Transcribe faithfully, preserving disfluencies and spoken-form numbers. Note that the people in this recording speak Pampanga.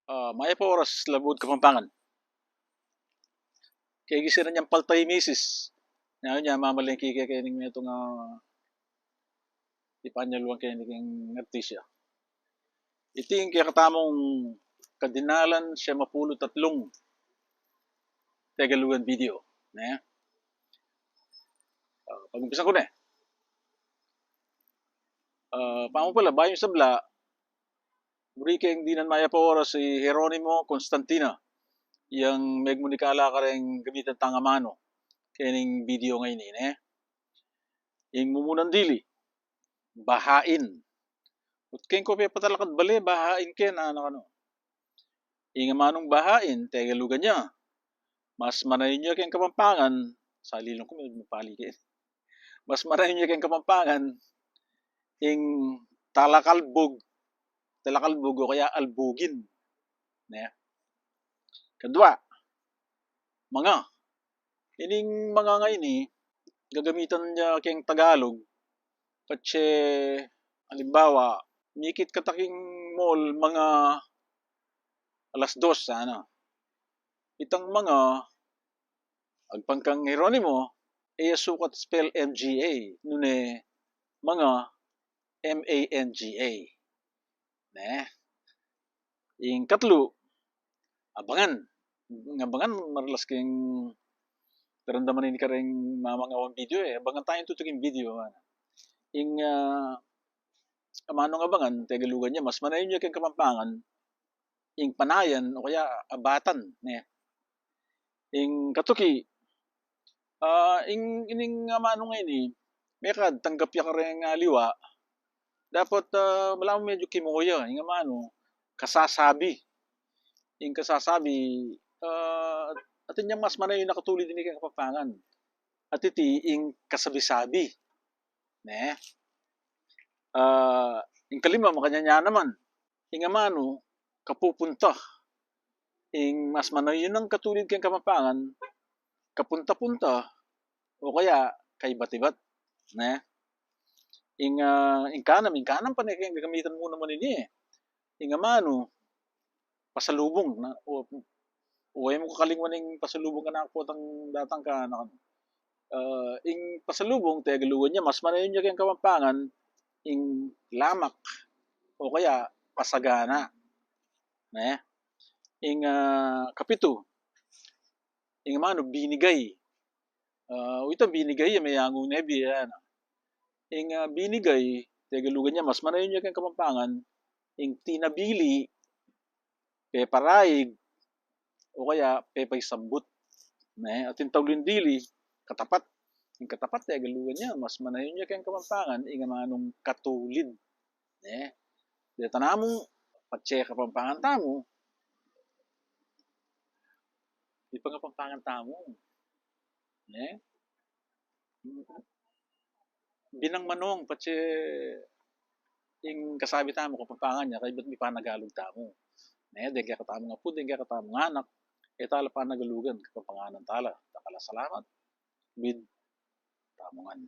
Ah, mayap a oras, Labuad Kapampangan. Kegisiran yang palta i misis. Nanu nya, mamalengke ke keni metung a ipanyaluan keni king artista. Iti ing kekatamung kadinalan siyam a pulu't atlung Tegalugan video, ne? Ah, pag-umpisan ku ne. Ah, pamu pala, bayu ing sabla, buri keng dinan mayap a oras, i Jeronimo Constantino, yang megmunikala kareng gamitan tang amanu kening video ngeni, ne? Ing mumunan dili, bahain. Ut keng ko pe patalakad bale, bahain ke, na, na, ano. Ing amanung bahain, Tegalugan ya. Mas manayun ya keng Kapampangan, salilung ku, mapali ke. Mas manayun ya keng Kapampangan ing talakalbug, talakalbug o kaya albugin, ne? Kadua, manga. Ining manga ngeni, gagamitan ya keng Tagalog, patse, alimbawa, mikit kata king mall manga alas dos, sana. Itang manga, agpang kang Jeronimo, e ya sukat spell M G A, nune manga, M A N G A. Ne? Ing katlu, abangan. Ing abangan, maralas keng daramdaman ini kareng mamangawang video, e. Abangan tayung tutuking video, a. Ing, ah, amanung abangan, Tegalugan ya, mas manayun ya keng Kapampangan ing panayan o kaya abatan, ne? Ing katuki, ah, ing, ining amanu ngeni, mekad tanggap ya kareng aliwa, dapat, ah, malamu medyu kimoya, ing amanu, kasasabi. Ing kasasabi, ah, atin yang mas manayun a katulid ini keng Kapampangan. At iti ing kasabi-sabi, ne? Ah, ing kalima, makanyan ya naman. Ing amanu, kapupunta. Ing mas manayun a katulid keng Kapampangan, kapunta-punta, o kaya kaibat-ibat, ne? Ing, ah, ing kanam, ing kanam pane keng gagamitan mu naman ini, e. Ing amanu, pasalubung, na, o, o, e mu kakalingwan ing pasalubung kanaku potang datang ka, na, ah, ing pasalubung, Tegalugan ya, mas manayun ya keng Kapampangan ing lamak o kaya pasagana, ne? Ing, ah, kapitu, ing amanu, binigay. Ah, o ita binigay ya, meyangu ne bie, a. Ing, ah, binigay, Tegalugan ya, mas manayun ya keng Kapampangan ing tinabili, peparaig, o kaya pepaisambut, ne? At ing tauli dili, katapat. Ing katapat, Tegalugan ya, mas manayun ya keng Kapampangan ing amanung katulid, ne? Deta namu, patse Kapampangan tamu, ipangapampangan tamu, ne? Binang manung, patse ing kasabi tamu Kapampangan ya, kaybat mipanagalug tamu, ne? Deng kekatamung apu, deng kekatamung anak, e tala panagalugan, Kapampanganan tala. Dakal a salamat. Bid tamu ngan.